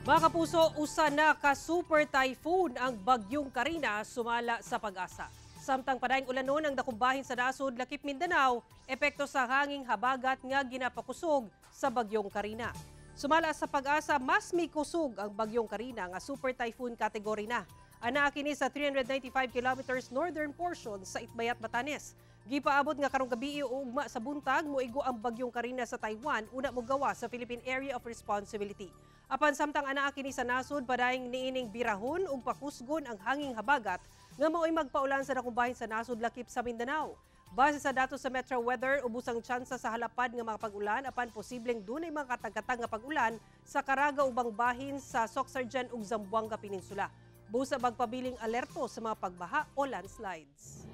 Mga kapuso, usa na ka super typhoon ang bagyong Karina, sumala sa PAGASA. Samtang padayong ulanon ang dakong bahin sa nasod lakip Mindanao, epekto sa hanging habagat nga ginapakusog sa bagyong Karina. Sumala sa PAGASA, mas mikusog ang bagyong Karina nga super typhoon category na. Anaa kini sa 395 kilometers northern portion sa Itbayat, Batanes. Gipaabot nga karong gabii o ugma sa buntag moigo ang bagyong Karina sa Taiwan, una mogawas sa Philippine Area of Responsibility. Apan samtang anaa kini sa nasod, padayong niining birahon ug pakusgon ang hanging habagat nga maoy magpaulan sa dakong bahin sa nasod lakip sa Mindanao. Base sa datos sa Metro Weather, ubos ang tsansa sa halapad nga mga pag-ulan, apan posibleng dunay mga katag-katag nga pag-ulan sa Caraga, ubang bahin sa Soccsksargen ug Zamboanga Peninsula. Busa magpabiling alerto sa mga pagbaha o landslides.